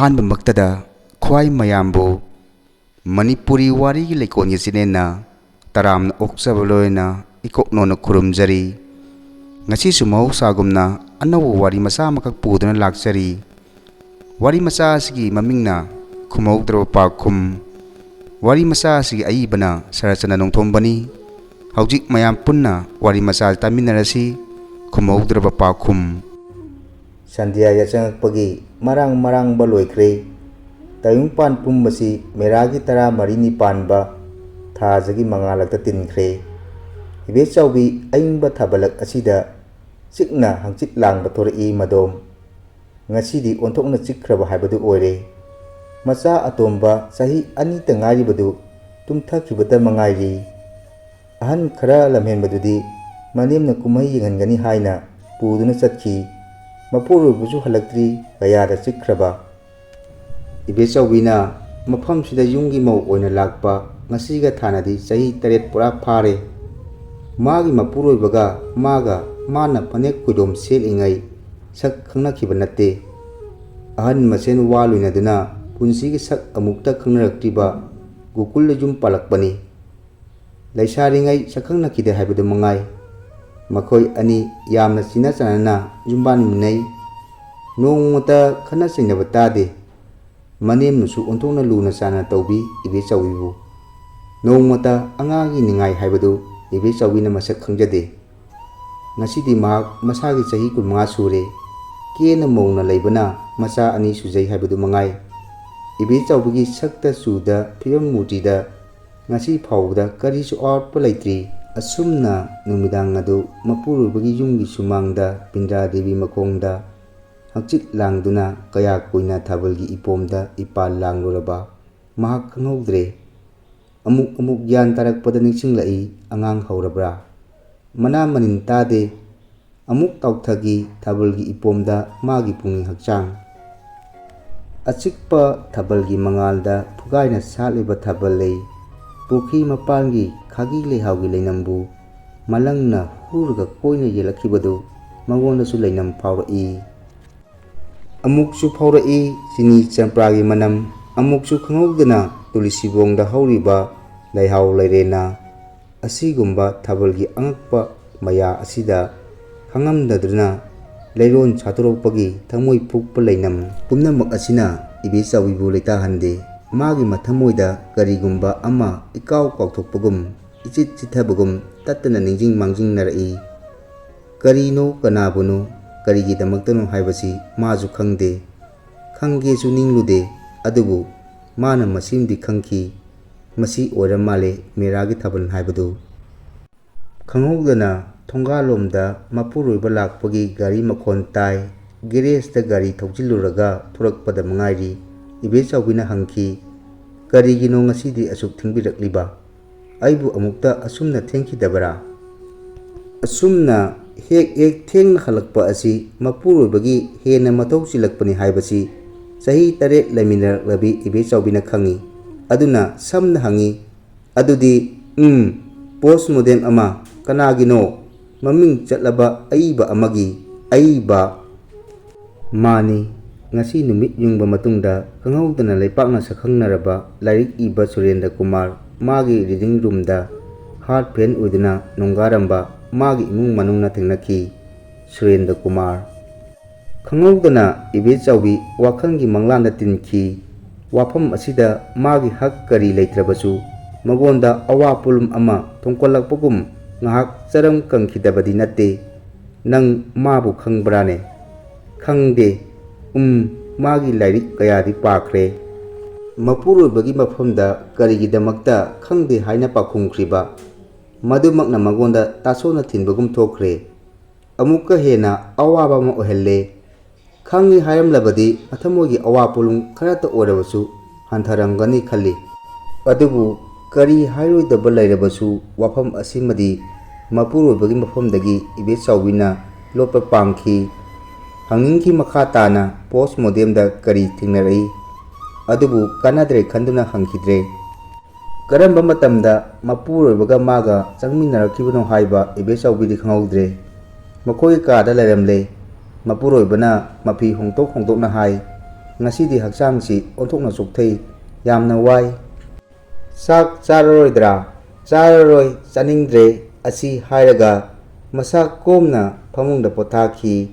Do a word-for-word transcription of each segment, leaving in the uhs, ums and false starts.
ꯑꯍꯥꯟꯕꯃꯛꯇꯗ ꯈ꯭ꯋꯥꯏ ꯃꯌꯥꯝꯕꯨ ꯃꯅꯤꯄꯨꯔꯤ ꯋꯥꯔꯤꯒꯤ ꯂꯩꯀꯣꯜꯒꯤ ꯆꯦꯅꯦꯜꯅ ꯇꯔꯥꯝꯅ ꯑꯣꯛꯆꯕ ꯂꯣꯏꯅ ꯏꯀꯣꯛꯅꯣꯅ ꯈꯨꯔꯨꯝꯖꯔꯤ꯫ ꯉꯁꯤꯁꯨ ꯃꯍꯧꯁꯥꯒꯨꯝꯅ ꯑꯅꯧꯕ ꯋꯥꯔꯤ ꯃꯆꯥ ꯑꯃꯈꯛ ꯄꯨꯗꯨꯅ ꯂꯥꯛꯆꯔꯤ꯫ ꯋꯥꯔꯤ ꯃꯆꯥ ꯑꯁꯤꯒꯤ ꯃꯃꯤꯡꯅ ꯈꯨꯝꯍꯧꯗ꯭ꯔꯕ ꯄꯥꯎꯈꯨꯝ꯫ ꯋꯥꯔꯤ ꯃꯆꯥ ꯑꯁꯤꯒꯤ ꯑꯏꯕꯅ ꯁꯔꯠꯆꯟꯗ꯭ꯔ ꯅꯣꯡꯊꯣꯝꯕꯅꯤ꯫ ꯍꯧꯖꯤꯛ ꯃꯌꯥꯝ ꯄꯨꯟꯅ ꯋꯥꯔꯤ ꯃꯆꯥ ꯇꯥꯃꯤꯟꯅꯔꯁꯤ꯫ ꯈꯨꯝꯍꯧꯗ꯭ꯔꯕ ꯄꯥꯎꯈꯨꯝ꯫ ꯁꯟꯙ꯭ꯌꯥ ꯌꯥꯆꯪꯉꯛꯄꯒꯤ ꯃꯔꯥꯡ ꯃꯔꯥꯡꯕ ꯂꯣꯏꯈ꯭ꯔꯦ꯫ ꯇꯥꯏꯕꯪꯄꯥꯟ ꯄꯨꯝꯕꯁꯤ ꯃꯦꯔꯥꯒꯤ ꯇꯔꯥꯃꯔꯤꯅꯤ ꯄꯥꯟꯕ ꯊꯥꯖꯒꯤ ꯃꯉꯥꯜꯂꯛꯇ ꯇꯤꯟꯈ꯭ꯔꯦ꯫ ꯏꯕꯦꯆꯥꯎꯕꯤ ꯑꯏꯪꯕ ꯊꯥꯕꯜꯂꯛ ꯑꯁꯤꯗ ꯆꯤꯛꯅ ꯍꯪꯆꯤꯠ ꯂꯥꯡꯕ ꯊꯣꯔꯛꯏ ꯃꯗꯣꯝ꯫ ꯉꯁꯤꯗꯤ ꯑꯣꯟꯊꯣꯛꯅ ꯆꯤꯛꯈ꯭ꯔꯕ ꯍꯥꯏꯕꯗꯨ ꯑꯣꯏꯔꯦ꯫ ꯃꯆꯥ ꯑꯇꯣꯝꯕ ꯆꯍꯤ ꯑꯅꯤꯇ ꯉꯥꯏꯔꯤꯕꯗꯨ ꯇꯨꯝꯊꯈꯤꯕꯇ ꯃꯉꯥꯏꯔꯤ꯫ ꯑꯍꯟ ꯈꯔ ꯂꯝꯍꯦꯟꯕꯗꯨꯗꯤ ꯃꯅꯦꯝꯅ ꯀꯨꯝꯍꯩ ꯌꯦꯡꯍꯟꯒꯅꯤ ꯍꯥꯏꯅ ꯄꯨꯗꯨꯅ ꯆꯠꯈꯤ꯫ ꯃꯄꯨꯔꯣꯏꯕꯁꯨ ꯍꯜꯂꯛꯇ꯭ꯔꯤ, ꯀꯌꯥꯗ ꯆꯤꯛꯈ꯭ꯔꯕ꯫ ꯏꯕꯦꯆꯧꯕꯤꯅ ꯃꯐꯝꯁꯤꯗ ꯌꯨꯝꯒꯤ ꯃꯧ ꯑꯣꯏꯅ ꯂꯥꯛꯄ ꯉꯁꯤꯒ ꯊꯥꯅꯗꯤ ꯆꯍꯤ ꯇꯔꯦꯠ ꯄꯨꯔꯥ ꯐꯥꯔꯦ꯫ ꯃꯥꯒꯤ ꯃꯄꯨꯔꯣꯏꯕꯒ ꯃꯥꯒ ꯃꯥꯅ ꯐꯅꯦꯛ ꯈꯣꯏꯗꯣꯝ ꯁꯦꯠꯂꯤꯉꯩ ꯁꯛ ꯈꯪꯅꯈꯤꯕ ꯅꯠꯇꯦ꯫ ꯑꯍꯟ ꯃꯁꯦꯟ ꯋꯥ ꯂꯣꯏꯅꯗꯨꯅ ꯄꯨꯟꯁꯤꯒꯤ ꯁꯛ ꯑꯃꯨꯛꯇ ꯈꯪꯅꯔꯛꯇ꯭ꯔꯤꯕ ꯒꯣꯀꯨꯜꯗ ꯌꯨꯝ ꯄꯥꯜꯂꯛꯄꯅꯤ꯫ ꯂꯩꯁꯥꯔꯤꯉꯩ ꯁꯛꯈꯪꯅꯈꯤꯗꯦ ꯍꯥꯏꯕꯗꯨ ꯃꯉꯥꯏ꯫ ꯃꯈꯣꯏ ꯑꯅꯤ ꯌꯥꯝꯅ ꯆꯤꯟꯅ ꯆꯥꯟꯅꯅ ꯌꯨꯝꯕꯥꯟꯃꯤꯟꯅꯩ꯫ ꯅꯣꯡꯃꯇ ꯈꯠꯅ ꯆꯩꯅꯕ ꯇꯥꯗꯦ꯫ ꯃꯅꯦꯝꯅꯁꯨ ꯑꯣꯟꯊꯣꯛꯅ ꯂꯨꯅ ꯆꯥꯟꯅ ꯇꯧꯕꯤ ꯏꯕꯦꯆꯧꯕꯤꯕꯨ꯫ ꯅꯣꯡꯃꯇ ꯑꯉꯥꯡꯒꯤ ꯅꯤꯡꯉꯥꯏ ꯍꯥꯏꯕꯗꯨ ꯏꯕꯦꯆꯧꯕꯤꯅ ꯃꯁꯛ ꯈꯪꯖꯗꯦ꯫ ꯉꯁꯤꯗꯤ ꯃꯍꯥꯛ ꯃꯁꯥꯒꯤ ꯆꯍꯤ ꯀꯨꯟꯃꯉꯥ ꯁꯨꯔꯦ꯫ ꯀꯦꯅ ꯃꯧꯅ ꯂꯩꯕꯅ ꯃꯆꯥ ꯑꯅꯤ ꯁꯨꯖꯩ ꯍꯥꯏꯕꯗꯨ ꯃꯉꯥꯏ꯫ ꯏꯕꯦꯆꯧꯕꯤꯒꯤ ꯁꯛꯇ ꯆꯨꯗ ꯐꯤꯕꯝ ꯃꯨꯔꯇꯤꯗ ꯉꯁꯤ ꯐꯥꯎꯕꯗ ꯀꯔꯤꯁꯨ ꯑꯋꯥꯠꯄ ꯂꯩꯇ꯭ꯔꯤ꯫ ꯑꯁꯨꯝꯅ ꯅꯨꯃꯤꯗꯥꯡ ꯑꯗꯨ ꯃꯄꯨꯔꯣꯏꯕꯒꯤ ꯌꯨꯝꯒꯤ ꯁꯨꯃꯥꯡꯗ ꯕꯤꯟꯗ꯭ꯔꯥ ꯗꯦꯕꯤ ꯃꯈꯣꯡꯗ ꯍꯛꯆꯤꯠ ꯂꯥꯡꯗꯨꯅ ꯀꯌꯥ ꯀꯨꯏꯅ ꯊꯥꯕꯜꯒꯤ ꯏꯄꯣꯝꯗ ꯏꯄꯥꯜ ꯂꯥꯡꯂꯨꯔꯕ ꯃꯍꯥꯛ ꯈꯪꯍꯧꯗ꯭ꯔꯦ꯫ ꯑꯃꯨꯛ ꯑꯃꯨꯛ ꯒ꯭ꯌꯥꯟ ꯇꯥꯔꯛꯄꯗ ꯅꯤꯡꯁꯤꯡꯂꯛꯏ, ꯑꯉꯥꯡ ꯍꯧꯔꯕ꯭ꯔꯥ? ꯃꯅꯥ ꯃꯅꯤꯟ ꯇꯥꯗꯦ꯫ ꯑꯃꯨꯛ ꯇꯥꯎꯊꯈꯤ ꯊꯥꯕꯜꯒꯤ ꯏꯄꯣꯝꯗ ꯃꯥꯒꯤ ꯄꯨꯛꯅꯤꯡ ꯍꯛꯆꯥꯡ꯫ ꯑꯆꯤꯛꯄ ꯊꯥꯕꯜꯒꯤ ꯃꯉꯥꯜꯗ ꯐꯨꯒꯥꯏꯅ ꯁꯥꯠꯂꯤꯕ ꯊꯥꯕꯜ ꯂꯩ꯫ ꯄꯨꯈ꯭ꯔꯤ ꯃꯄꯥꯟꯒꯤ ꯈꯥꯒꯤ ꯂꯩꯍꯥꯎꯒꯤ ꯂꯩꯅꯝꯕꯨ ꯃꯂꯪꯅ ꯍꯨꯔꯒ ꯀꯣꯏꯅ ꯌꯦꯜꯂꯛꯈꯤꯕꯗꯨ ꯃꯉꯣꯟꯗꯁꯨ ꯂꯩꯅꯝ ꯐꯥꯎꯔꯛꯏ꯫ ꯑꯃꯨꯛꯁꯨ ꯐꯥꯎꯔꯛꯏ ꯆꯤꯅꯤ ꯆꯝꯄ꯭ꯔꯥꯒꯤ ꯃꯅꯝ, ꯑꯃꯨꯛꯁꯨ ꯈꯪꯍꯧꯗꯅ ꯇꯨꯂꯁꯤꯕꯣꯡꯗ ꯍꯧꯔꯤꯕ ꯂꯩꯍꯥꯎ ꯂꯩꯔꯦꯅ꯫ ꯑꯁꯤꯒꯨꯝꯕ ꯊꯥꯕꯜꯒꯤ ꯑꯉꯛꯄ ꯃꯌꯥ ꯑꯁꯤꯗ ꯈꯪꯉꯝꯗꯗꯨꯅ ꯂꯩꯔꯣꯟ ꯁꯥꯠꯇꯣꯔꯛꯄꯒꯤ ꯊꯃꯣꯏ ꯐꯨꯛꯄ ꯂꯩꯅꯝ ꯄꯨꯝꯅꯃꯛ ꯑꯁꯤꯅ ꯏꯕꯦꯆꯥꯎꯕꯤꯕꯨ ꯂꯩꯇꯥꯍꯟꯗꯦ꯫ ꯃꯥꯒꯤ ꯃꯊꯃꯣꯏꯗ ꯀꯔꯤꯒꯨꯝꯕ ꯑꯃ ꯏꯀꯥꯎ ꯀꯥꯎꯊꯣꯛꯄꯒꯨꯝ, ꯏꯆꯤꯠ ꯆꯤꯠꯊꯕꯒꯨꯝ ꯇꯠꯇꯅ ꯅꯤꯡꯁꯤꯡ ꯃꯥꯡꯖꯤꯡꯅꯔꯛꯏ꯫ ꯀꯔꯤꯅꯣ, ꯀꯅꯥꯕꯨꯅꯣ, ꯀꯔꯤꯒꯤꯗꯃꯛꯇꯅꯣ ꯍꯥꯏꯕꯁꯤ ꯃꯥꯁꯨ ꯈꯪꯗꯦ꯫ ꯈꯪꯒꯦꯁꯨ ꯅꯤꯡꯂꯨꯗꯦ꯫ ꯑꯗꯨꯕꯨ ꯃꯥꯅ ꯃꯁꯤꯃꯗꯤ ꯈꯪꯈꯤ, ꯃꯁꯤ ꯑꯣꯏꯔ ꯃꯥꯜꯂꯦ ꯃꯦꯔꯥꯒꯤ ꯊꯥꯕꯜ ꯍꯥꯏꯕꯗꯨ꯫ ꯈꯪꯍꯧꯗꯅ ꯊꯣꯡꯒꯥꯜꯂꯣꯝꯗ ꯃꯄꯨꯔꯣꯏꯕ ꯂꯥꯛꯄꯒꯤ ꯒꯥꯔꯤ ꯃꯈꯣꯟ ꯇꯥꯏ꯫ ꯒꯦꯔꯦꯖꯇ ꯒꯥꯔꯤ ꯊꯧꯖꯤꯜꯂꯨꯔꯒ ꯊꯣꯔꯛꯄꯗ ꯃꯉꯥꯏꯔꯤ꯫ ꯏꯕꯦꯆꯥꯎꯕꯤꯅ ꯍꯪꯈꯤ, "ꯀꯔꯤꯒꯤꯅꯣ ꯉꯁꯤꯗꯤ ꯑꯁꯨꯛ ꯊꯦꯡꯕꯤꯔꯛꯂꯤꯕ? ꯑꯩꯕꯨ ꯑꯃꯨꯛꯇ ꯑꯁꯨꯝꯅ ꯊꯦꯡꯈꯤꯗꯕꯔꯥ?" ꯑꯁꯨꯝꯅ ꯍꯦꯛ ꯍꯦꯛ ꯊꯦꯡꯅ ꯍꯜꯂꯛꯄ ꯑꯁꯤ ꯃꯄꯨꯔꯣꯏꯕꯒꯤ ꯍꯦꯟꯅ ꯃꯊꯧ ꯆꯤꯜꯂꯛꯄꯅꯤ ꯍꯥꯏꯕꯁꯤ ꯆꯍꯤ ꯇꯔꯦꯠ ꯂꯩꯃꯤꯟꯅꯔꯛꯂꯕꯤ ꯏꯕꯦꯆꯥꯎꯕꯤꯅ ꯈꯪꯏ꯫ ꯑꯗꯨꯅ ꯁꯝꯅ ꯍꯪꯏ, "ꯑꯗꯨꯗꯤ, ꯎꯝ, ꯄꯣꯁ ꯃꯣꯗꯦꯝ ꯑꯃ ꯀꯅꯥꯒꯤꯅꯣ? ꯃꯃꯤꯡ ꯆꯠꯂꯕ ꯑꯏꯕ ꯑꯃꯒꯤ ꯑꯏꯕ?" ꯃꯥꯅꯤ, ꯉꯁꯤ ꯅꯨꯃꯤꯠ ꯌꯨꯡꯕ ꯃꯇꯨꯡꯗ ꯈꯪꯍꯧꯗꯅ ꯂꯩꯄꯥꯛꯅ ꯁꯛꯈꯪꯅꯔꯕ ꯂꯥꯏꯔꯤꯛ ꯏꯕ ꯁꯨꯔꯦꯟꯗ꯭ꯔ ꯀꯨꯃꯥꯔ ꯃꯥꯒꯤ ꯔꯤꯗꯤꯡ ꯔꯨꯝꯗ ꯍꯥꯔꯠ ꯐꯦꯟ ꯑꯣꯏꯗꯨꯅ ꯅꯣꯡꯒꯥꯔꯝꯕ ꯃꯥꯒꯤ ꯏꯃꯨꯡ ꯃꯅꯨꯡꯅ ꯊꯦꯡꯅꯈꯤ꯫ ꯁꯨꯔꯦꯟꯗ꯭ꯔ ꯀꯨꯃꯥꯔ꯫ ꯈꯪꯍꯧꯗꯅ ꯏꯕꯦꯆꯥꯎꯕꯤ ꯋꯥꯈꯜꯒꯤ ꯃꯪꯂꯥꯟꯗ ꯇꯤꯟꯈꯤ꯫ ꯋꯥꯐꯝ ꯑꯁꯤꯗ ꯃꯥꯒꯤ ꯍꯛ ꯀꯔꯤ ꯂꯩꯇ꯭ꯔꯕꯁꯨ, ꯃꯉꯣꯟꯗ ꯑꯋꯥ ꯄꯣꯠꯂꯨꯝ ꯑꯃ ꯊꯣꯡꯀꯠꯂꯛꯄꯒꯨꯝ ꯉꯥꯏꯍꯥꯛ ꯆꯔꯝ ꯀꯪꯈꯤꯗꯕꯗꯤ ꯅꯠꯇꯦ꯫ "ꯅꯪ ꯃꯥꯕꯨ ꯈꯪꯕ꯭ꯔꯥꯅꯦ?" "ꯈꯪꯗꯦ꯫ ꯎꯝ, ꯃꯥꯒꯤ ꯂꯥꯏꯔꯤꯛ ꯀꯌꯥꯗꯤ ꯄꯥꯈ꯭ꯔꯦ꯫ ꯃꯄꯨꯔꯣꯏꯕꯒꯤ ꯃꯐꯝꯗ ꯀꯔꯤꯒꯤꯗꯃꯛꯇ ꯈꯪꯗꯦ ꯍꯥꯏꯅ ꯄꯥꯎꯈꯨꯝꯈ꯭ꯔꯤꯕ? ꯃꯗꯨꯃꯛꯅ ꯃꯉꯣꯟꯗ ꯇꯥꯁꯣꯟꯅ ꯊꯤꯟꯕꯒꯨꯝ ꯊꯣꯛꯈ꯭ꯔꯦ꯫ ꯑꯃꯨꯛꯀ ꯍꯦꯟꯅ ꯑꯋꯥꯕ ꯑꯃ ꯑꯣꯏꯍꯜꯂꯦ꯫ ꯈꯪꯉꯤ ꯍꯥꯏꯔꯝꯂꯕꯗꯤ ꯃꯊꯃꯣꯏꯒꯤ ꯑꯋꯥ ꯄꯣꯠꯂꯨꯝ ꯈꯔꯇ ꯑꯣꯏꯔꯕꯁꯨ ꯍꯟꯊꯔꯝꯒꯅꯤ ꯈꯜꯂꯤ꯫ ꯑꯗꯨꯕꯨ ꯀꯔꯤ ꯍꯥꯏꯔꯣꯏꯗꯕ ꯂꯩꯔꯕꯁꯨ ꯋꯥꯐꯝ ꯑꯁꯤꯃꯗꯤ ꯃꯄꯨꯔꯣꯏꯕꯒꯤ ꯃꯐꯝꯗꯒꯤ ꯏꯕꯦꯆꯥꯎꯕꯤꯅ ꯂꯣꯠꯄ ꯄꯥꯝꯈꯤ꯫ ꯍꯪꯅꯤꯡꯈꯤ ꯃꯈꯥ ꯇꯥꯅ ꯄꯣꯁ ꯃꯣꯗꯦꯝꯗ ꯀꯔꯤ ꯊꯦꯡꯅꯔꯛꯏ꯫ ꯑꯗꯨꯕꯨ ꯀꯥꯟꯅꯗ꯭ꯔꯦ ꯈꯟꯗꯨꯅ ꯍꯪꯈꯤꯗ꯭ꯔꯦ꯫ ꯀꯔꯝꯕ ꯃꯇꯝꯗ ꯃꯄꯨꯔꯣꯏꯕꯒ ꯃꯥꯒ ꯆꯪꯃꯤꯟꯅꯔꯛꯈꯤꯕꯅꯣ ꯍꯥꯏꯕ ꯏꯕꯦꯆꯥꯎꯕꯤꯗꯤ ꯈꯪꯍꯧꯗ꯭ꯔꯦ꯫ ꯃꯈꯣꯏꯒꯤ ꯀꯥꯗ ꯂꯩꯔꯝꯂꯦ꯫ ꯃꯄꯨꯔꯣꯏꯕꯅ ꯃꯐꯤ ꯍꯣꯡꯗꯣꯛ ꯍꯣꯡꯗꯣꯛꯅ ꯍꯥꯏ, "ꯉꯁꯤꯗꯤ ꯍꯛꯆꯥꯡꯁꯤ ꯑꯣꯟꯊꯣꯛꯅ ꯆꯣꯛꯊꯩ, ꯌꯥꯝꯅ ꯋꯥꯏ꯫ ꯆꯥꯛ ꯆꯥꯔꯔꯣꯏꯗ꯭ꯔꯥ?" "ꯆꯥꯔꯔꯣꯏ, ꯆꯥꯅꯤꯡꯗ꯭ꯔꯦ" ꯑꯁꯤ ꯍꯥꯏꯔꯒ ꯃꯁꯥ ꯀꯣꯝꯅ ꯐꯃꯨꯡꯗ ꯄꯣꯊꯥꯈꯤ꯫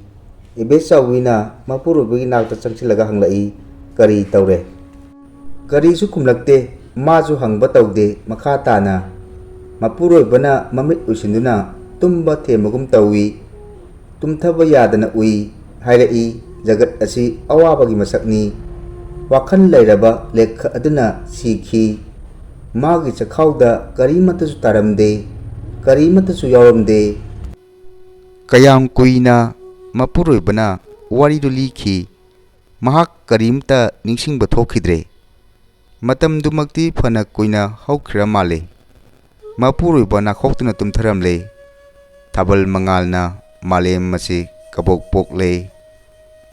ꯏꯕꯦꯆꯥꯎꯕꯤꯅ ꯃꯄꯨꯔꯣꯏꯕꯒꯤ ꯅꯥꯛꯇ ꯆꯪꯁꯤꯜꯂꯒ ꯍꯪꯂꯛꯏ, "ꯀꯔꯤ ꯇꯧꯔꯦ?" ꯀꯔꯤꯁꯨ ꯈꯨꯝꯂꯛꯇꯦ꯫ ꯃꯥꯁꯨ ꯍꯪꯕ ꯇꯧꯗꯦ꯫ ꯃꯈꯥ ꯇꯥꯅ ꯃꯄꯨꯔꯣꯏꯕꯅ ꯃꯃꯤꯠ ꯎꯏꯁꯤꯟꯗꯨꯅ ꯇꯨꯝꯕ ꯊꯦꯝꯕꯒꯨꯝ ꯇꯧꯏ꯫ ꯇꯨꯝꯊꯕ ꯌꯥꯗꯅ ꯎꯏ ꯍꯥꯏꯔꯛꯏ꯫ ꯖꯒꯠ ꯑꯁꯤ ꯑꯋꯥꯕꯒꯤ ꯃꯁꯛꯅꯤ꯫ ꯋꯥꯈꯜ ꯂꯩꯔꯕ ꯂꯦꯈ ꯑꯗꯨꯅ ꯁꯤꯈꯤ꯫ ꯃꯥꯒꯤ ꯆꯈꯥꯎꯗ ꯀꯔꯤꯃꯠꯇꯁꯨ ꯇꯥꯔꯝꯗꯦ, ꯀꯔꯤꯃꯠꯇꯁꯨ ꯌꯥꯎꯔꯝꯗꯦ꯫ ꯀꯌꯥꯝ ꯀꯨꯏꯅ ꯃꯄꯨꯔꯣꯏꯕꯅ ꯋꯥꯔꯤꯗꯨ ꯂꯤꯈꯤ꯫ ꯃꯍꯥꯛ ꯀꯔꯤꯝꯇ ꯅꯤꯡꯁꯤꯡꯕ ꯊꯣꯛꯈꯤꯗ꯭ꯔꯦ꯫ ꯃꯇꯝꯗꯨꯃꯛꯇꯤ ꯐꯅ ꯀꯨꯏꯅ ꯍꯧꯈ꯭ꯔ ꯃꯥꯜꯂꯦ꯫ ꯃꯄꯨꯔꯣꯏꯕ ꯅꯥꯈꯣꯛꯇꯨꯅ ꯇꯨꯝꯊꯔꯝꯂꯦ꯫ ꯊꯥꯕꯜ ꯃꯉꯥꯜꯅ ꯃꯥꯂꯦꯝ ꯑꯁꯤ ꯀꯕꯣꯛ ꯄꯣꯛꯂꯦ꯫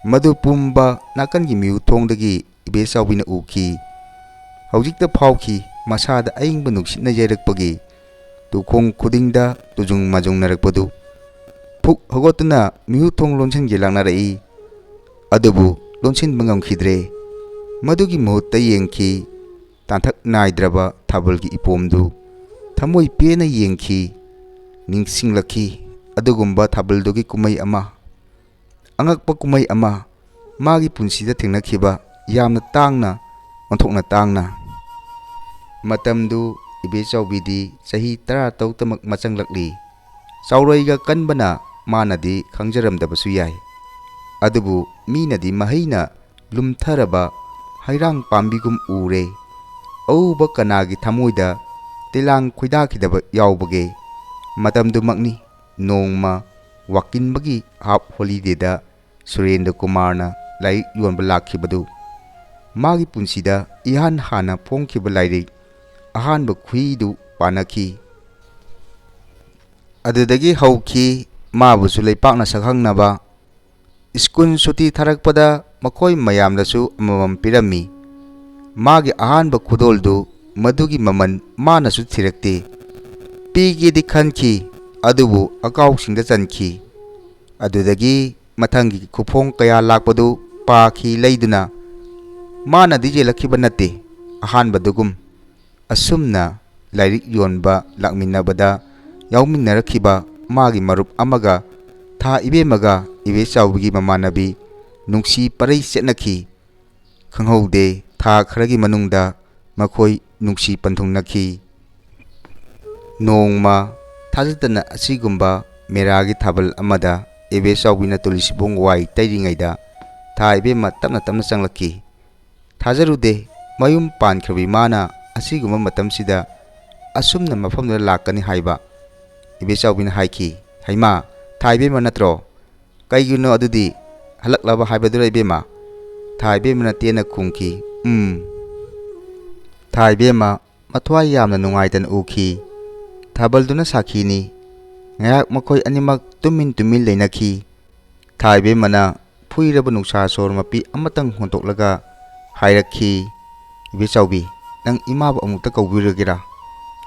ꯃꯗꯨ ꯄꯨꯝꯕ ꯅꯥꯀꯟꯒꯤ ꯃꯤꯍꯨꯠ ꯊꯣꯡꯗꯒꯤ ꯏꯕꯦꯆꯥꯎꯕꯤꯅ ꯎꯈꯤ꯫ ꯍꯧꯖꯤꯛꯇ ꯐꯥꯎꯈꯤ, ꯃꯁꯥꯗ ꯑꯏꯪꯕ ꯅꯨꯡꯁꯤꯠꯅ ꯌꯩꯔꯛꯄꯒꯤ ꯇꯨꯈꯣꯡ ꯈꯨꯗꯤꯡꯗ ꯇꯨꯖꯨꯡ ꯃꯥꯖꯨꯡꯅꯔꯛꯄꯗꯨ꯫ ꯐꯨꯛ ꯍꯧꯒꯠꯇꯨꯅ ꯃꯤꯍꯨꯠ ꯊꯣꯡ ꯂꯣꯟꯁꯤꯟꯒꯦ ꯂꯥꯛꯅꯔꯛꯏ꯫ ꯑꯗꯨꯕꯨ ꯂꯣꯟꯁꯤꯟꯕ ꯉꯝꯈꯤꯗ꯭ꯔꯦ꯫ ꯃꯗꯨꯒꯤ ꯃꯍꯨꯠꯇ ꯌꯦꯡꯈꯤ, ꯇꯥꯟꯊꯛ ꯅꯥꯏꯗ꯭ꯔꯕ ꯊꯥꯕꯜꯒꯤ ꯏꯄꯣꯝꯗꯨ꯫ ꯊꯃꯣꯏ ꯄꯦꯟꯅ ꯌꯦꯡꯈꯤ꯫ ꯅꯤꯡꯁꯤꯡꯂꯛꯈꯤ ꯑꯗꯨꯒꯨꯝꯕ ꯊꯥꯕꯜꯗꯨꯒꯤ ꯀꯨꯝꯍꯩ ꯑꯃ꯫ ꯑꯉꯛꯄ ꯀꯨꯝꯍꯩ ꯑꯃ꯫ ꯃꯥꯒꯤ ꯄꯨꯟꯁꯤꯗ ꯊꯦꯡꯅꯈꯤꯕ ꯌꯥꯝꯅ ꯇꯥꯡꯅ, ꯑꯣꯟꯊꯣꯛꯅ ꯇꯥꯡꯅ꯫ ꯃꯇꯝꯗꯨ ꯏꯕꯦꯆꯥꯎꯕꯤꯗꯤ ꯆꯍꯤ ꯇꯔꯥ ꯇꯔꯨꯛꯇꯃꯛ ꯃꯆꯪꯂꯛꯂꯤ꯫ ꯆꯥꯎꯔꯩꯒ ꯀꯟꯕꯅ ꯃꯥꯅꯗꯤ ꯈꯪꯖꯔꯝꯗꯕꯁꯨ ꯌꯥꯏ꯫ ꯑꯗꯨꯕꯨ ꯃꯤꯅꯗꯤ ꯃꯍꯩꯅ ꯂꯨꯝꯊꯔꯕ ꯍꯩꯔꯥꯡ ꯄꯥꯝꯕꯤꯒꯨꯝ ꯎꯔꯦ꯫ ꯑꯎꯕ ꯀꯅꯥꯒꯤ ꯊꯃꯣꯏꯗ ꯇꯤꯂꯥꯡ ꯈꯣꯏꯗꯥꯈꯤꯗꯕ ꯌꯥꯎꯕꯒꯦ? ꯃꯇꯝꯗꯨꯃꯛꯅꯤ ꯅꯣꯡꯃ ꯋꯥꯀꯤꯟꯕꯒꯤ ꯍꯥꯞ ꯍꯣꯂꯤꯗꯦꯗ ꯁꯨꯔꯦꯟꯗ꯭ꯔ ꯀꯨꯃꯥꯔꯅ ꯂꯥꯏꯔꯤꯛ ꯌꯣꯟꯕ ꯂꯥꯛꯈꯤꯕꯗꯨ꯫ ꯃꯥꯒꯤ ꯄꯨꯟꯁꯤꯗ ꯏꯍꯥꯟ ꯍꯥꯟꯅ ꯐꯣꯡꯈꯤꯕ ꯂꯥꯏꯔꯤꯛ ꯑꯍꯥꯟꯕ ꯈꯨꯍꯤꯗꯨ ꯄꯥꯅꯈꯤ꯫ ꯑꯗꯨꯗꯒꯤ ꯍꯧꯈꯤ ꯃꯥꯕꯨꯁꯨ ꯂꯩꯄꯥꯛꯅ ꯁꯛꯈꯪꯅꯕ꯫ ꯁ꯭ꯀꯨꯜ ꯁꯨꯇꯤ ꯊꯥꯔꯛꯄꯗ ꯃꯈꯣꯏ ꯃꯌꯥꯝꯗꯁꯨ ꯑꯃꯃꯝ ꯄꯤꯔꯝꯃꯤ꯫ ꯃꯥꯒꯤ ꯑꯍꯥꯟꯕ ꯈꯨꯗꯣꯜꯗꯨ ꯃꯗꯨꯒꯤ ꯃꯃꯜ ꯃꯥꯅꯁꯨ ꯊꯤꯔꯛꯇꯦ꯫ ꯄꯤꯒꯦꯗꯤ ꯈꯟꯈꯤ, ꯑꯗꯨꯕꯨ ꯑꯀꯥꯎꯁꯤꯡꯗ ꯆꯟꯈꯤ꯫ ꯑꯗꯨꯗꯒꯤ ꯃꯊꯪꯒꯤ ꯈꯨꯐꯣꯡ ꯀꯌꯥ ꯂꯥꯛꯄꯗꯨ ꯄꯥꯈꯤ ꯂꯩꯗꯨꯅ꯫ ꯃꯥꯅꯗꯤ ꯌꯦꯜꯂꯛꯈꯤꯕ ꯅꯠꯇꯦ, ꯑꯍꯥꯟꯕꯗꯨꯒꯨꯝ꯫ ꯑꯁꯨꯝꯅ ꯂꯥꯏꯔꯤꯛ ꯌꯣꯟꯕ ꯂꯥꯛꯃꯤꯟꯅꯕꯗ ꯌꯥꯎꯃꯤꯟꯅꯔꯛꯈꯤꯕ ꯃꯥꯒꯤ ꯃꯔꯨꯞ ꯑꯃꯒ ꯊꯥ ꯏꯕꯦꯝꯃꯒ ꯏꯕꯦꯆꯥꯎꯕꯤꯒꯤ ꯃꯃꯥꯟꯅꯕꯤ ꯅꯨꯡꯁꯤ ꯄꯔꯩ ꯆꯠꯅꯈꯤ꯫ ꯈꯪꯍꯧꯗꯦ, ꯊꯥ ꯈꯔꯒꯤ ꯃꯅꯨꯡꯗ ꯃꯈꯣꯏ ꯅꯨꯡꯁꯤ ꯄꯟꯊꯨꯡꯅꯈꯤ꯫ ꯅꯣꯡꯃ ꯊꯥꯖꯗꯅ ꯑꯁꯤꯒꯨꯝꯕ ꯃꯦꯔꯥꯒꯤ ꯊꯥꯕꯜ ꯑꯃꯗ ꯏꯕꯦꯆꯥꯎꯕꯤꯅ ꯇꯨꯜꯁꯤꯕꯣꯡ ꯋꯥꯏ ꯇꯩꯔꯤꯉꯩꯗ ꯊꯥ ꯏꯕꯦꯝꯃ ꯇꯞꯅ ꯇꯞꯅ ꯆꯪꯂꯛꯈꯤ꯫ ꯊꯥꯖꯔꯨꯗꯦ, ꯃꯌꯨꯝ ꯄꯥꯟꯈ꯭ꯔꯕ ꯏꯃꯥꯅ ꯑꯁꯤꯒꯨꯝꯕ ꯃꯇꯝꯁꯤꯗ ꯑꯁꯨꯝꯅ ꯃꯐꯝꯗꯨꯗ ꯂꯥꯛꯀꯅꯤ ꯍꯥꯏꯕ꯫ ꯏꯕꯦꯆꯥꯎꯕꯤꯅ ꯍꯥꯏꯈꯤ, "ꯍꯩꯃꯥ, ꯊꯥ ꯏꯕꯦꯝꯃ ꯅꯠꯇ꯭ꯔꯣ? ꯀꯩꯒꯤꯅꯣ ꯑꯗꯨꯗꯤ? ꯍꯜꯂꯛꯂꯕ ꯍꯥꯏꯕꯗꯨꯔ ꯏꯕꯦꯝꯃ?" ꯊꯥ ꯏꯕꯦꯝꯃꯅ ꯇꯦꯟꯅ ꯈꯨꯝꯈꯤ, "ꯎꯝ"꯫ ꯊꯥ ꯏꯕꯦꯝꯃ ꯃꯊ꯭ꯋꯥꯏ ꯌꯥꯝꯅ ꯅꯨꯡꯉꯥꯏꯇꯅ ꯎꯈꯤ꯫ ꯊꯥꯕꯜꯗꯨꯅ ꯁꯥꯈꯤꯅꯤ꯫ ꯉꯥꯏꯍꯥꯛ ꯃꯈꯣꯏ ꯑꯅꯤꯃꯛ ꯇꯨꯃꯤꯟ ꯇꯨꯃꯤꯟ ꯂꯩꯅꯈꯤ꯫ ꯊꯥ ꯏꯕꯦꯝꯃꯅ ꯐꯨꯏꯔꯕ ꯅꯨꯡꯁꯥ ꯁꯣꯔ ꯃꯄꯤ ꯑꯃꯇꯪ ꯍꯣꯟꯗꯣꯛꯂꯒ ꯍꯥꯏꯔꯛꯈꯤ, "ꯏꯕꯦꯆꯥꯎꯕꯤ, ꯅꯪ ꯏꯃꯥꯕꯨ ꯑꯃꯨꯛꯇ ꯀꯧꯕꯤꯔꯒꯦꯔꯥ?"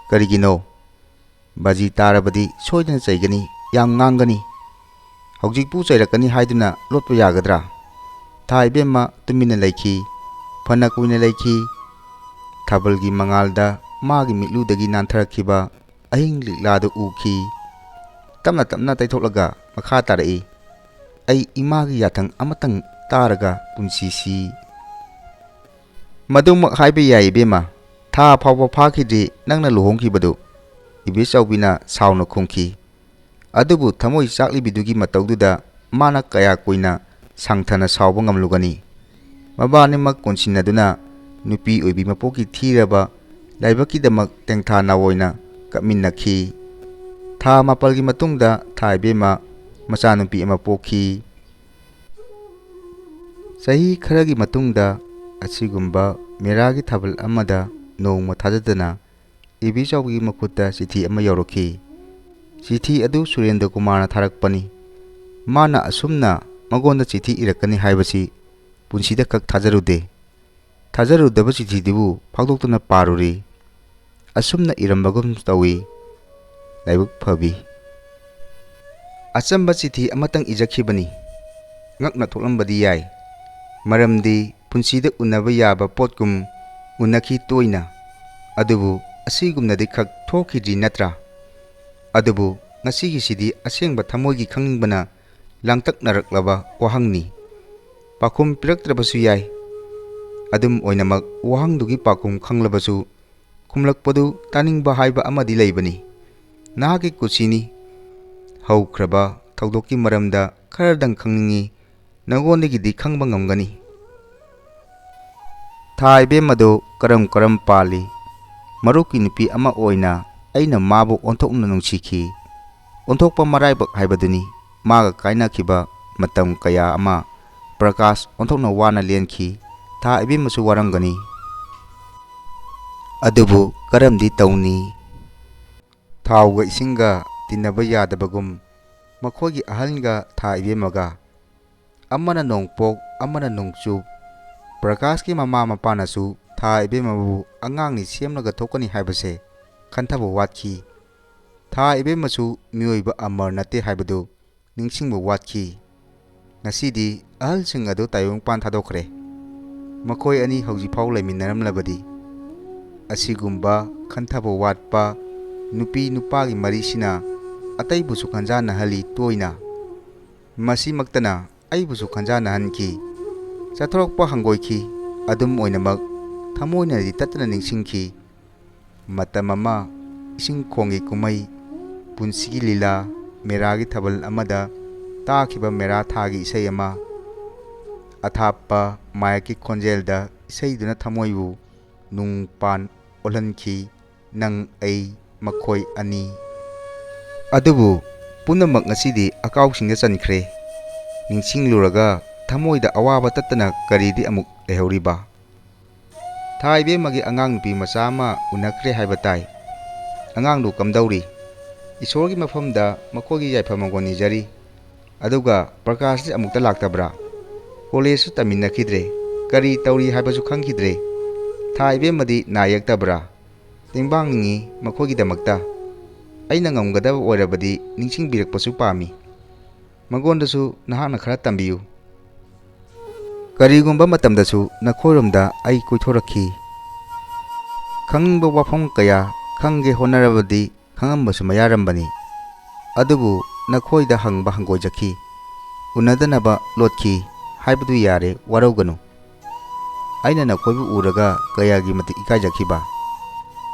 "ꯀꯔꯤꯒꯤꯅꯣ? ꯕꯥꯖꯤ ꯇꯥꯔꯕꯗꯤ ꯁꯣꯏꯗꯅ ꯆꯩꯒꯅꯤ, ꯌꯥꯝ ꯉꯥꯡꯒꯅꯤ꯫ ꯍꯧꯖꯤꯛꯄꯨ ꯆꯩꯔꯛꯀꯅꯤ ꯍꯥꯏꯗꯨꯅ ꯂꯣꯠꯄ ꯌꯥꯒꯗ꯭ꯔꯥ?" ꯊꯥ ꯏꯕꯦꯝꯃ ꯇꯨꯃꯤꯟꯅ ꯂꯩꯈꯤ꯫ ꯐꯅ ꯀꯨꯏꯅ ꯂꯩꯈꯤ꯫ ꯊꯥꯕꯜꯒꯤ ꯃꯉꯥꯜꯗ ꯃꯥꯒꯤ ꯃꯤꯠꯂꯨꯗꯒꯤ ꯅꯥꯟꯊꯔꯛꯈꯤꯕ ꯑꯍꯤꯡ ꯂꯤꯛꯂꯥꯗꯨ ꯎꯈꯤ꯫ ꯇꯞꯅ ꯇꯞꯅ ꯇꯩꯊꯣꯛꯂꯒ ꯃꯈꯥ ꯇꯥꯔꯛꯏ, "ꯑꯩ ꯏꯃꯥꯒꯤ ꯌꯥꯊꯪ ꯑꯃꯇꯪ ꯇꯥꯔꯒ ꯄꯨꯟꯁꯤꯁꯤ"꯫ "ꯃꯗꯨꯃꯛ ꯍꯥꯏꯕ ꯌꯥꯏ ꯏꯕꯦꯝꯃ, ꯊꯥ ꯐꯥꯎꯕ ꯐꯥꯈꯤꯗ꯭ꯔꯤ ꯅꯪꯅ ꯂꯨꯍꯣꯡꯈꯤꯕꯗꯨ", ꯏꯕꯦꯆꯧꯕꯤꯅ ꯁꯥꯎꯅ ꯈꯨꯝꯈꯤ꯫ ꯑꯗꯨꯕꯨ ꯊꯃꯣꯏ ꯆꯥꯛꯂꯤꯕꯤꯗꯨꯒꯤ ꯃꯇꯧꯗꯨꯗ ꯃꯥꯅ ꯀꯌꯥ ꯀꯨꯏꯅ ꯁꯥꯡꯊꯅ ꯁꯥꯎꯕ ꯉꯝꯂꯨꯒꯅꯤ? ꯃꯕꯥꯅꯤꯃꯛ ꯀꯣꯟꯁꯤꯟꯅꯗꯨꯅ ꯅꯨꯄꯤ ꯑꯣꯏꯕꯤ ꯃꯄꯣꯛꯀꯤ ꯊꯤꯔꯕ ꯂꯥꯏꯕꯛꯀꯤꯗꯃꯛ ꯇꯦꯡꯊꯥ ꯅꯥꯑꯣꯏꯅ ꯀꯞꯃꯤꯟꯅꯈꯤ꯫ ꯊꯥ ꯃꯥꯄꯜꯒꯤ ꯃꯇꯨꯡꯗ ꯊꯥ ꯏꯕꯦꯝꯃ ꯃꯆꯥꯅꯨꯄꯤ ꯑꯃ ꯄꯣꯛꯈꯤ꯫ ꯆꯍꯤ ꯈꯔꯒꯤ ꯃꯇꯨꯡꯗ ꯑꯁꯤꯒꯨꯝꯕ ꯃꯦꯔꯥꯒꯤ ꯊꯥꯕꯜ ꯑꯃꯗ ꯅꯣꯡꯃ ꯊꯥꯖꯗꯅ ꯏꯕꯦꯆꯧꯕꯤꯒꯤ ꯃꯈꯨꯠꯇ ꯆꯤꯊꯤ ꯑꯃ ꯌꯧꯔꯛꯈꯤ꯫ ꯆꯤꯊꯤ ꯑꯗꯨ ꯁꯨꯔꯦꯟꯗ꯭ꯔ ꯀꯨꯃꯥꯔꯅ ꯊꯥꯔꯛꯄꯅꯤ꯫ ꯃꯥꯅ ꯑꯁꯨꯝꯅ ꯃꯉꯣꯟꯗ ꯆꯤꯊꯤ ꯏꯔꯛꯀꯅꯤ ꯍꯥꯏꯕꯁꯤ ꯄꯨꯟꯁꯤꯗ ꯈꯛ ꯊꯥꯖꯔꯨꯗꯦ꯫ ꯊꯥꯖꯔꯨꯗꯕ ꯆꯤꯊꯤꯗꯨꯕꯨ ꯐꯥꯛꯇꯣꯛꯇꯨꯅ ꯄꯥꯔꯨꯔꯤ꯫ ꯑꯁꯨꯝꯅ ꯏꯔꯝꯕꯒꯨꯝ ꯇꯧꯏ꯫ ꯂꯥꯏꯕꯛ ꯐꯕꯤ꯫ ꯑꯆꯝꯕ ꯆꯤꯊꯤ ꯑꯃꯇꯪ ꯏꯖꯈꯤꯕꯅꯤ꯫ ꯉꯛꯅ ꯊꯣꯛꯂꯝꯕꯗꯤ ꯌꯥꯏ꯫ ꯃꯔꯝꯗꯤ ꯄꯨꯟꯁꯤꯗ ꯎꯅꯕ ꯌꯥꯕ ꯄꯣꯠꯀꯨꯝ ꯎꯅꯈꯤ ꯇꯣꯏꯅ꯫ ꯑꯗꯨꯕꯨ ꯑꯁꯤꯒꯨꯝꯅꯗꯤ ꯈꯛ ꯊꯣꯛꯈꯤꯗ꯭ꯔꯤ ꯅꯠꯇ꯭ꯔꯥ? ꯑꯗꯨꯕꯨ ꯉꯁꯤꯒꯤꯁꯤꯗꯤ ꯑꯁꯦꯡꯕ ꯊꯃꯣꯏꯒꯤ ꯈꯪꯅꯤꯡꯕꯅ ꯂꯥꯡꯇꯛꯅꯔꯛꯂꯕ ꯋꯥꯍꯪꯅꯤ꯫ ꯄꯥꯎꯈꯨꯝ ꯄꯤꯔꯛꯇ꯭ꯔꯕꯁꯨ ꯌꯥꯏ꯫ ꯑꯗꯨꯝ ꯑꯣꯏꯅꯃꯛ, ꯋꯥꯍꯪꯗꯨꯒꯤ ꯄꯥꯎꯈꯨꯝ ꯈꯪꯂꯕꯁꯨ, ꯈꯨꯝꯂꯛꯄꯗꯨ ꯇꯥꯅꯤꯡꯕ ꯍꯥꯏꯕ ꯑꯃꯗꯤ ꯂꯩꯕꯅꯤ꯫ ꯅꯍꯥꯛꯀꯤ ꯀꯨꯁꯤꯅꯤ꯫ ꯍꯧꯈ꯭ꯔꯕ ꯊꯧꯗꯣꯛꯀꯤ ꯃꯔꯝꯗ ꯈꯔꯗꯪ ꯈꯪꯅꯤꯡꯏ꯫ ꯅꯉꯣꯟꯗꯒꯤꯗꯤ ꯈꯪꯕ ꯉꯝꯒꯅꯤ꯫ ꯊꯥ ꯏꯕꯦꯝꯃꯗꯨ ꯀꯔꯝ ꯀꯔꯝ ꯄꯥꯜꯂꯤ? ꯃꯔꯨꯞꯀꯤ ꯅꯨꯄꯤ ꯑꯃ ꯑꯣꯏꯅ ꯑꯩꯅ ꯃꯥꯕꯨ ꯑꯣꯟꯊꯣꯛꯅ ꯅꯨꯡꯁꯤꯈꯤ꯫ ꯑꯣꯟꯊꯣꯛꯄ ꯃꯔꯥꯏꯕꯛ ꯍꯥꯏꯕꯗꯨꯅꯤ꯫ ꯃꯥꯒ ꯀꯥꯏꯅꯈꯤꯕ ꯃꯇꯝ ꯀꯌꯥ ꯑꯃ ꯄ꯭ꯔꯀꯥꯁ ꯑꯣꯟꯊꯣꯛꯅ ꯋꯥꯅ ꯂꯦꯟꯈꯤ꯫ ꯊꯥ ꯏꯕꯦꯝꯃꯁꯨ ꯋꯥꯔꯝꯒꯅꯤ꯫ ꯑꯗꯨꯕꯨ ꯀꯔꯝꯗꯤ ꯇꯧꯅꯤ? ꯊꯥꯎꯒ ꯏꯁꯤꯡꯒ ꯇꯤꯟꯅꯕ ꯌꯥꯗꯕꯒꯨꯝ ꯃꯈꯣꯏꯒꯤ ꯑꯍꯜꯒ ꯊꯥ ꯏꯕꯦꯝꯃꯒ ꯑꯃꯅ ꯅꯣꯡꯄꯣꯛ, ꯑꯃꯅ ꯅꯣꯡꯆꯨꯞ꯫ ꯄ꯭ꯔꯀꯥꯁꯀꯤ ꯃꯃꯥ ꯃꯄꯥꯅꯁꯨ ꯊꯥ ꯏꯕꯦꯝꯃꯕꯨ ꯑꯉꯥꯡꯅꯤ ꯁꯦꯝꯂꯒ ꯊꯣꯛꯀꯅꯤ ꯍꯥꯏꯕꯁꯦ ꯈꯟꯊꯕ ꯋꯥꯠꯈꯤ꯫ ꯊꯥ ꯏꯕꯦꯝꯃꯁꯨ ꯃꯤꯑꯣꯏꯕ ꯑꯃꯔ ꯅꯠꯇꯦ ꯍꯥꯏꯕꯗꯨ ꯅꯤꯡꯁꯤꯡꯕ ꯋꯥꯠꯈꯤ꯫ ꯉꯁꯤꯗꯤ ꯑꯍꯜꯁꯤꯡ ꯑꯗꯨ ꯇꯥꯏꯕꯪꯄꯥꯟ ꯊꯥꯗꯣꯛꯈ꯭ꯔꯦ꯫ ꯃꯈꯣꯏ ꯑꯅꯤ ꯍꯧꯖꯤꯛꯐꯥꯎ ꯂꯩꯃꯤꯟꯅꯔꯝꯂꯕꯗꯤ꯫ ꯑꯁꯤꯒꯨꯝꯕ ꯈꯟꯊꯕ ꯋꯥꯠꯄ ꯅꯨꯄꯤ ꯅꯨꯄꯥꯒꯤ ꯃꯔꯤꯁꯤꯅ ꯑꯇꯩꯕꯨꯁꯨ ꯈꯟꯖꯥꯟꯅꯍꯜꯂꯤ ꯇꯣꯏꯅ꯫ ꯃꯁꯤꯃꯛꯇꯅ ꯑꯩꯕꯨꯁꯨ ꯈꯟꯖꯥꯟꯅꯍꯟꯈꯤ꯫ ꯆꯠꯊꯣꯔꯛꯄ ꯍꯪꯒꯣꯏꯈꯤ꯫ ꯑꯗꯨꯝ ꯑꯣꯏꯅꯃꯛ, ꯊꯃꯣꯏꯅꯗꯤ ꯇꯠꯇꯅ ꯅꯤꯡꯁꯤꯡꯈꯤ꯫ ꯃꯇꯝ ꯑꯃ ꯏꯁꯤꯡ ꯈꯣꯡꯒꯤ ꯀꯨꯝꯍꯩ, ꯄꯨꯟꯁꯤꯒꯤ ꯂꯤꯂꯥ, ꯃꯦꯔꯥꯒꯤ ꯊꯥꯕꯜ ꯑꯃꯗ ꯇꯥꯈꯤꯕ ꯃꯦꯔꯥ ꯊꯥꯒꯤ ꯏꯁꯩ ꯑꯃ꯫ ꯑꯊꯥꯞꯄ ꯃꯥꯌꯦꯛꯀꯤ ꯈꯣꯟꯖꯦꯜꯗ ꯏꯁꯩꯗꯨꯅ ꯊꯃꯣꯏꯕꯨ ꯅꯨꯡ ꯄꯥꯟ ꯑꯣꯜꯍꯟꯈꯤ꯫ ꯅꯪ, ꯑꯩ, ꯃꯈꯣꯏ ꯑꯅꯤ꯫ ꯑꯗꯨꯕꯨ ꯄꯨꯝꯅꯃꯛ ꯉꯁꯤꯗꯤ ꯑꯀꯥꯎꯁꯤꯡꯗ ꯆꯟꯈ꯭ꯔꯦ꯫ ꯅꯤꯡꯁꯤꯡꯂꯨꯔꯒ ꯊꯃꯣꯏꯗ ꯑꯋꯥꯕ ꯇꯠꯇꯅ ꯀꯔꯤꯗꯤ ꯑꯃꯨꯛ ꯂꯩꯍꯧꯔꯤꯕ? ꯊꯥ ꯏꯕꯦꯝꯃꯒꯤ ꯑꯉꯥꯡ ꯅꯨꯄꯤ ꯃꯆꯥ ꯑꯃ ꯎꯅꯈ꯭ꯔꯦ ꯍꯥꯏꯕ ꯇꯥꯏ꯫ ꯑꯉꯥꯡꯗꯨ ꯀꯝꯗꯧꯔꯤ? ꯏꯁꯣꯔꯒꯤ ꯃꯐꯝꯗ ꯃꯈꯣꯏꯒꯤ ꯌꯥꯏꯐ ꯃꯪꯒꯣꯜ ꯅꯤꯖꯔꯤ꯫ ꯑꯗꯨꯒ ꯄ꯭ꯔꯀꯥꯁꯇꯤ ꯑꯃꯨꯛꯇ ꯂꯥꯛꯇꯕ꯭ꯔꯥ? ꯀꯣꯂꯦꯖꯁꯨ ꯇꯝꯃꯤꯟꯅꯈꯤꯗ꯭ꯔꯦ꯫ ꯀꯔꯤ ꯇꯧꯔꯤ ꯍꯥꯏꯕꯁꯨ ꯈꯪꯈꯤꯗ꯭ꯔꯦ꯫ ꯊꯥ ꯏꯕꯦꯝꯃꯗꯤ ꯅꯥ ꯌꯦꯛꯇꯕ꯭ꯔꯥ? ꯇꯦꯡꯕꯥꯡꯅꯤꯡꯉꯤ ꯃꯈꯣꯏꯒꯤꯗꯃꯛꯇ꯫ ꯑꯩꯅ ꯉꯝꯒꯗꯕ ꯑꯣꯏꯔꯕꯗꯤ ꯅꯤꯡꯁꯤꯡꯕꯤꯔꯛꯄꯁꯨ ꯄꯥꯝꯃꯤ꯫ ꯃꯉꯣꯟꯗꯁꯨ ꯅꯍꯥꯛꯅ ꯈꯔ ꯇꯝꯕꯤꯌꯨ꯫ ꯀꯔꯤꯒꯨꯝꯕ ꯃꯇꯝꯗꯁꯨ ꯅꯈꯣꯏꯔꯣꯝꯗ ꯑꯩ ꯀꯣꯏꯊꯣꯔꯛꯈꯤ꯫ ꯈꯪꯅꯤꯡꯕ ꯋꯥꯐꯝ ꯀꯌꯥ ꯈꯪꯒꯦ ꯍꯣꯠꯅꯔꯕꯗꯤ ꯈꯪꯉꯝꯕꯁꯨ ꯃꯌꯥꯔꯝꯕꯅꯤ꯫ ꯑꯗꯨꯕꯨ ꯅꯈꯣꯏꯗ ꯍꯪꯕ ꯍꯪꯒꯣꯏꯖꯈꯤ꯫ ꯎꯅꯗꯅꯕ ꯂꯣꯠꯈꯤ ꯍꯥꯏꯕꯗꯨ ꯌꯥꯔꯦ, ꯋꯥꯔꯧꯒꯅꯨ꯫ ꯑꯩꯅ ꯅꯈꯣꯏꯕꯨ ꯎꯔꯒ ꯀꯌꯥꯒꯤ ꯃꯇꯤꯛ ꯏꯀꯥꯏꯖꯈꯤꯕ꯫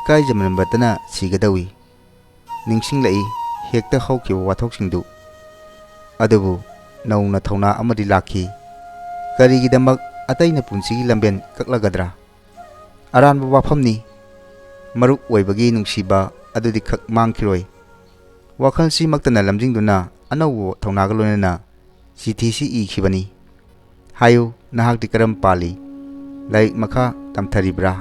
ꯏꯀꯥꯏꯖꯃꯟꯕꯇꯅ ꯁꯤꯒꯗꯧꯏ꯫ ꯅꯤꯡꯁꯤꯡꯂꯛꯏ ꯍꯦꯛꯇ ꯍꯧꯈꯤꯕ ꯋꯥꯊꯣꯛꯁꯤꯡꯗꯨ꯫ ꯑꯗꯨꯕꯨ ꯅꯧꯅ ꯊꯧꯅꯥ ꯑꯃꯗꯤ ꯂꯥꯛꯈꯤ꯫ ꯀꯔꯤꯒꯤꯗꯃꯛ ꯑꯇꯩꯅ ꯄꯨꯟꯁꯤꯒꯤ ꯂꯝꯕꯦꯟ ꯀꯛꯂꯒꯗ꯭ꯔꯥ? ꯑꯔꯥꯟꯕ ꯋꯥꯐꯝꯅꯤ꯫ ꯃꯔꯨꯞ ꯑꯣꯏꯕꯒꯤ ꯅꯨꯡꯁꯤꯕ ꯑꯗꯨꯗꯤ ꯈꯛ ꯃꯥꯡꯈꯤꯔꯣꯏ꯫ ꯋꯥꯈꯜꯁꯤꯃꯛꯇꯅ ꯂꯝꯖꯤꯡꯗꯨꯅ ꯑꯅꯧꯕ ꯊꯧꯅꯥꯒ ꯂꯣꯏꯅꯅ ꯆꯤꯊꯤꯁꯤ ꯏꯈꯤꯕꯅꯤ꯫ ꯍꯥꯏꯌꯨ, ꯅꯍꯥꯛꯇꯤ ꯀꯔꯝ ꯄꯥꯜꯂꯤ? ꯂꯥꯏꯔꯤꯛ ꯃꯈꯥ ꯇꯝꯊꯔꯤꯕ꯭ꯔꯥ?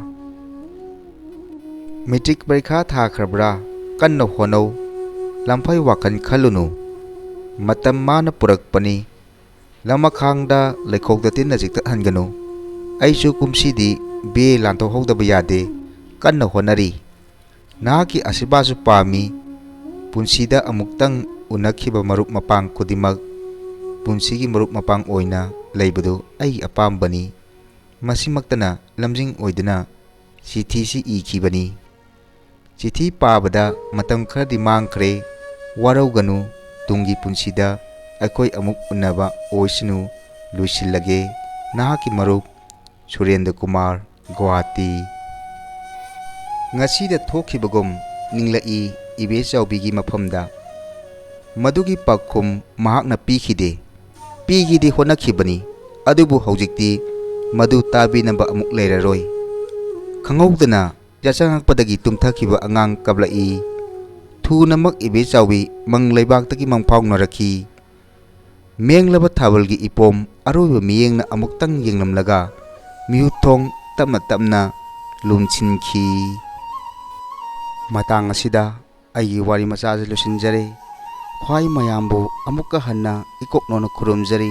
ꯃꯦꯇ꯭ꯔꯤꯛ ꯄꯔꯤꯈꯥ ꯊꯥꯈ꯭ꯔꯕ꯭ꯔꯥ? ꯀꯟꯅ ꯍꯣꯠꯅꯧ꯫ ꯂꯝꯐꯩ ꯋꯥꯈꯜ ꯈꯜꯂꯨꯅꯨ꯫ ꯃꯇꯝ ꯃꯥꯅ ꯄꯨꯔꯛꯄꯅꯤ꯫ ꯂꯃꯈꯥꯡꯗ ꯂꯩꯈꯣꯛꯇ ꯇꯤꯟꯅ ꯆꯤꯛꯊꯠꯍꯟꯒꯅꯨ꯫ ꯑꯩꯁꯨ ꯀꯨꯝꯁꯤꯗꯤ ꯕꯤ ꯑꯦ ꯂꯥꯟꯊꯣꯛꯍꯧꯗꯕ ꯌꯥꯗꯦ꯫ ꯀꯟꯅ ꯍꯣꯠꯅꯔꯤ꯫ ꯅꯍꯥꯛꯀꯤ ꯑꯁꯤꯕꯥꯁꯨ ꯄꯥꯝꯃꯤ꯫ ꯄꯨꯟꯁꯤꯗ ꯑꯃꯨꯛꯇꯪ ꯎꯅꯈꯤꯕ ꯃꯔꯨꯞ ꯃꯄꯥꯡ ꯈꯨꯗꯤꯡꯃꯛ ꯄꯨꯟꯁꯤꯒꯤ ꯃꯔꯨꯞ ꯃꯄꯥꯡ ꯑꯣꯏꯅ ꯂꯩꯕꯗꯨ ꯑꯩꯒꯤ ꯑꯄꯥꯝꯕꯅꯤ꯫ ꯃꯁꯤꯃꯛꯇꯅ ꯂꯝꯖꯤꯡ ꯑꯣꯏꯗꯨꯅ ꯆꯤꯊꯤꯁꯤ ꯏꯈꯤꯕꯅꯤ꯫ ꯆꯤꯊꯤ ꯄꯥꯕꯗ ꯃꯇꯝ ꯈꯔꯗꯤ ꯃꯥꯡꯈ꯭ꯔꯦ꯫ ꯋꯥꯔꯧꯒꯅꯨ, ꯇꯨꯡꯒꯤ ꯄꯨꯟꯁꯤꯗ ꯑꯩꯈꯣꯏ ꯑꯃꯨꯛ ꯎꯅꯕ ꯑꯣꯏꯁꯅꯨ꯫ ꯂꯣꯏꯁꯤꯜꯂꯒꯦ꯫ ꯅꯍꯥꯛꯀꯤ ꯃꯔꯨꯞ ꯁꯨꯔꯦꯟꯗ꯭ꯔ ꯀꯨꯃꯥꯔ, ꯒꯨꯋꯥꯍꯥꯇꯤ꯫ ꯉꯁꯤꯗ ꯊꯣꯛꯈꯤꯕꯒꯨꯝ ꯅꯤꯡꯂꯛꯏ ꯏꯕꯦ ꯆꯥꯎꯕꯤꯒꯤ ꯃꯐꯝꯗ꯫ ꯃꯗꯨꯒꯤ ꯄꯥꯎꯈꯨꯝ ꯃꯍꯥꯛꯅ ꯄꯤꯈꯤꯗꯦ꯫ ꯄꯤꯒꯦꯗꯤ ꯍꯣꯠꯅꯈꯤꯕꯅꯤ, ꯑꯗꯨꯕꯨ ꯍꯧꯖꯤꯛꯇꯤ ꯃꯗꯨ ꯇꯥꯕꯤꯅꯕ ꯑꯃꯨꯛ ꯂꯩꯔꯔꯣꯏ꯫ ꯈꯪꯍꯧꯗꯅ ꯌꯥꯆꯪꯉꯛꯄꯗꯒꯤ ꯇꯨꯝꯊꯈꯤꯕ ꯑꯉꯥꯡ ꯀꯞꯂꯛꯏ꯫ ꯊꯨꯅꯃꯛ ꯏꯕꯦ ꯆꯥꯎꯕꯤ ꯃꯪ ꯂꯩꯕꯥꯛꯇꯒꯤ ꯃꯪꯐꯥꯎꯅꯔꯛꯈꯤ꯫ ꯃꯦꯡꯂꯕ ꯊꯥꯕꯜꯒꯤ ꯏꯄꯣꯝ ꯑꯔꯣꯏꯕ ꯃꯤꯠꯌꯦꯡꯅ ꯑꯃꯨꯛꯇꯪ ꯌꯦꯡꯂꯝꯂꯒ ꯃꯤꯍꯨꯠ ꯊꯣꯡ ꯇꯞꯅ ꯇꯞꯅ ꯂꯣꯟꯁꯤꯟꯈꯤ꯫ ꯃꯇꯥꯡ ꯑꯁꯤꯗ ꯑꯩꯒꯤ ꯋꯥꯔꯤ ꯃꯆꯥ ꯑꯁꯤ ꯂꯣꯏꯁꯤꯟꯖꯔꯦ꯫ ꯈ꯭ꯋꯥꯏ ꯃꯌꯥꯝꯕꯨ ꯑꯃꯨꯛꯀ ꯍꯟꯅ ꯏꯀꯣꯛ ꯅꯧꯅ ꯈꯨꯔꯨꯝꯖꯔꯤ꯫